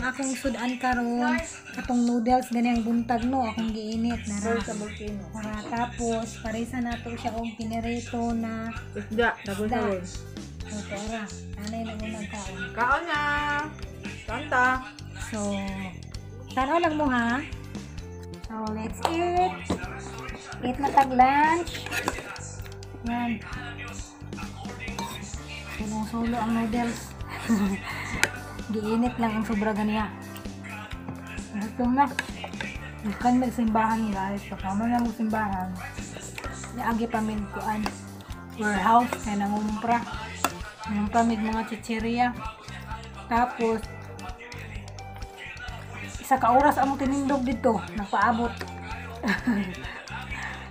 Ang akong sudan karon, atong noodles ganiyang buntag no, akong giinit nara. Sa volcano. Para tapos parisa nato siya og pinirito na isda, tapos isda. sabon. So tara, anay na unang kaon. Kaon na. Kanta. So, tanaw lang mo ha. So, let's eat. Eat na tag lunch. Yan. Sulong-sulo ang noodles. Giinit lang ang sobra ganiya. Gutom na. Ikan magsimbahan guys. Pagkama na magsimbahan. Niagi pa min kuan. Warehouse kay nangumpra. Nangumpra mig mga chichirya. Tapos isa ka oras among tinindog dito, nagpaabot.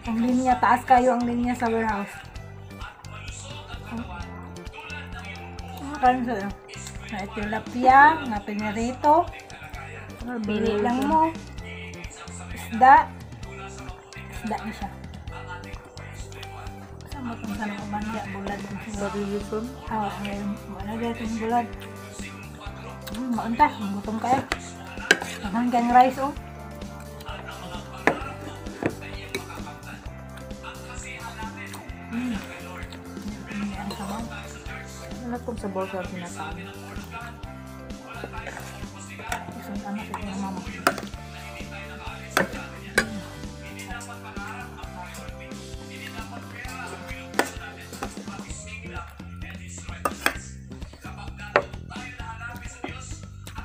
Ang linya, taas kayo ang linya sa warehouse. Ano kayo sa'yo? Na tilapia, na pinirito. Pili lang mo. Isda. Isda na siya. Saan mo itong sanang uban niya? Bulad. Barbecue. Ah, ngayon. Wala dito yung bulad. Maunta. Gutom kayo. Hanggang rice, oh. Ang sabaw. Ano kung sabaw sa sinataan? Isang ano sa kanya mama.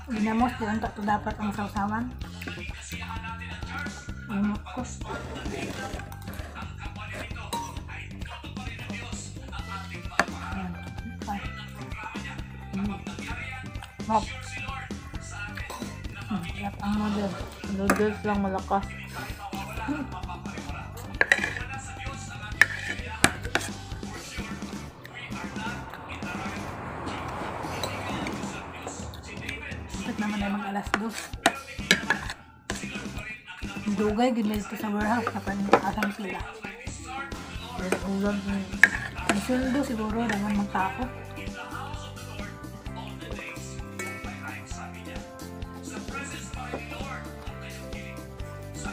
Ginamos, di unta to dapat ang sausawan. Limot ko. Ayan. Ay. Hop. Sarap ang noodle. Noodles lang malakas. Dapat naman ay mag alas 2. Dugay, gud dito sa warehouse kapag asang sila. Ulam. Ang sweldo siguro dagan magtao.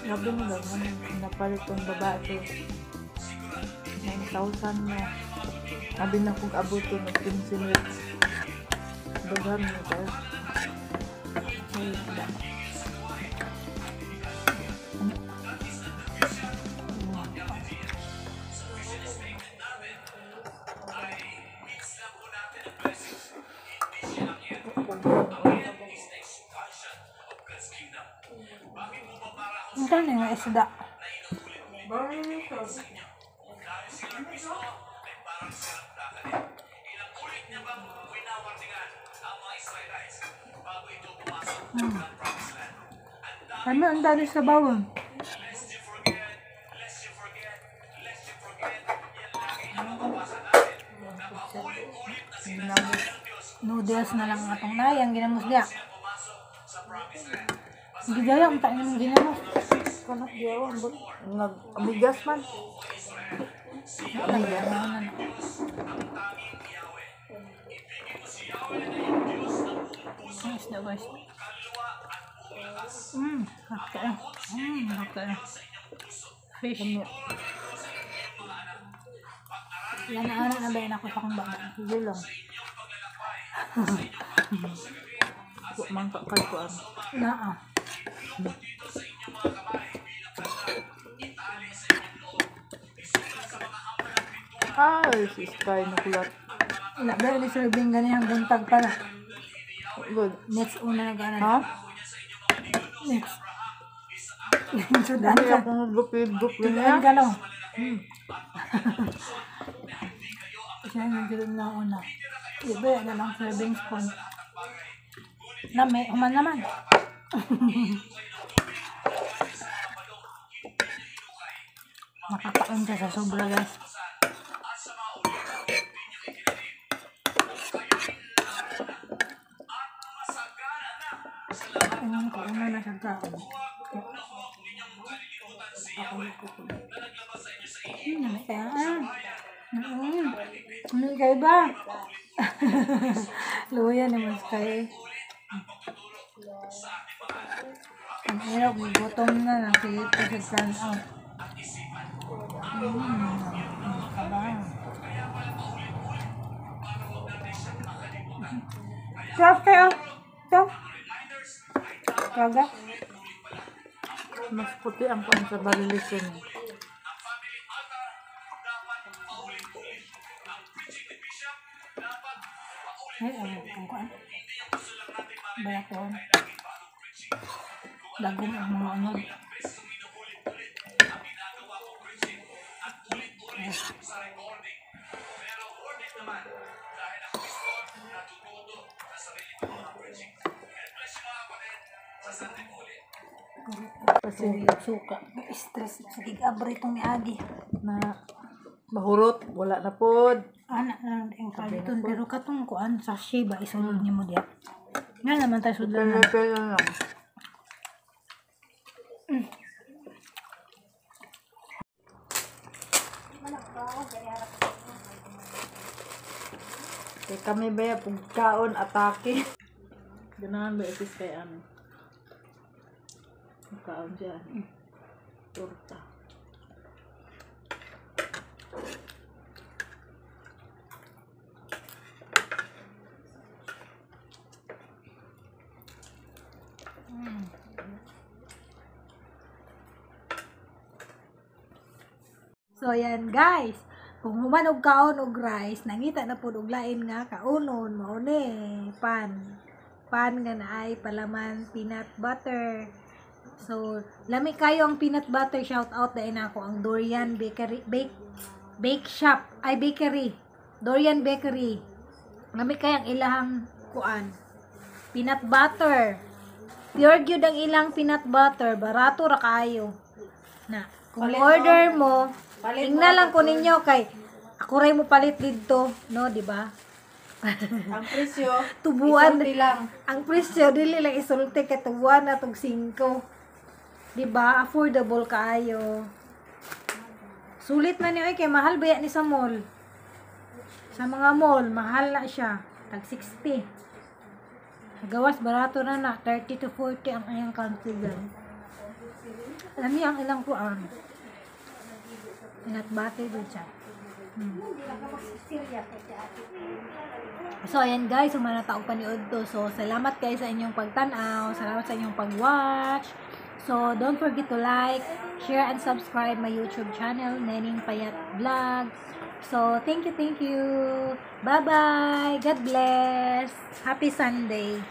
Grabe mo daghan napalit tong babae. 9,000 na. Abi na kong abuto ng 15 weeks. Daghan mo tayo. Ay, isda. Ito na nga isda. Ano ang dali sa bawang? Noodles na lang atong nayang ginamos diya. Gidaya ang tayo ng ginamos. Kanok diyaw ang nag-amigas man. Amigas. Ang isda guys. Sarap kayo. Sarap kayo. Fish. Yan na na ba ako sa akong baba. Sige lang. Mangka kay kuan. Naa. Ay, si Sky nakulat. Wala ba yung serving ganyan buntag pala. Good. Next una na ganan. Ha? Next. Sudan Kaya ka. akong gupi-gupi Sudan niya. ka no. Siya yung sudan na una. Di ba yan lang serving spoon? Na may human naman. Nakakaon siya sa sobra guys. Ayun ko, una na siya kaon. Ako nagkukulo. Kaya, Ano kayo ba? Luya naman kayo. Ang hirap, gutom na lang. Sige, ito sa out. Aba. Sarap kayo. Ito. Kaga. Mas puti ang kuan sa balilisin. Ay, ang kuan. Balaton. Dagom ang mga unod. Kasi Suka. Stress. Sige, abre itong miagi. Na mahurot, wala na pod. Ana lang ang kaliton pero katong kuan sachet ba isulod nimo diya. Nga naman tayo sudlan na. Pero lang. Kay kami ba pugkaon atake. Ganahan ba itis kay ano? Pugkaon siya. Torta. So ayan guys, kung human og kaon og rice, nangita na pud og lain nga kaonon, mao ni pan. Pan nga naay palaman peanut butter. So, lami kayo ang peanut butter, shout out dahil nako ang Dorian Bakery Bake Bake Shop, ay bakery. Dorian Bakery. Lami kay ang ilahang kuan. Peanut butter. Pure gyud ang ilang peanut butter, barato ra kaayo. Na, kung Palit order mo, Palit tingnan lang ko ninyo kay ako ray mo palit didto, no, di ba? Ang presyo, Tubuan. isulti lang. Ang presyo dili lang isulti kay tubuan na tog 5. Di ba? Affordable kaayo. Sulit man ni oy kay mahal ba ni sa mall? Sa mga mall, mahal na siya. Tag 60. Gawas barato na na 30 to 40 ang iyang kantigan. Alam niyo ang ilang kuan. Peanut butter dun siya. So, ayan guys, humana taong paniod to. So, salamat guys sa inyong pagtanaw. Salamat sa inyong pag-watch. So, don't forget to like, share, and subscribe my YouTube channel, Nening Payat Vlog. So, thank you, thank you. Bye-bye. God bless. Happy Sunday.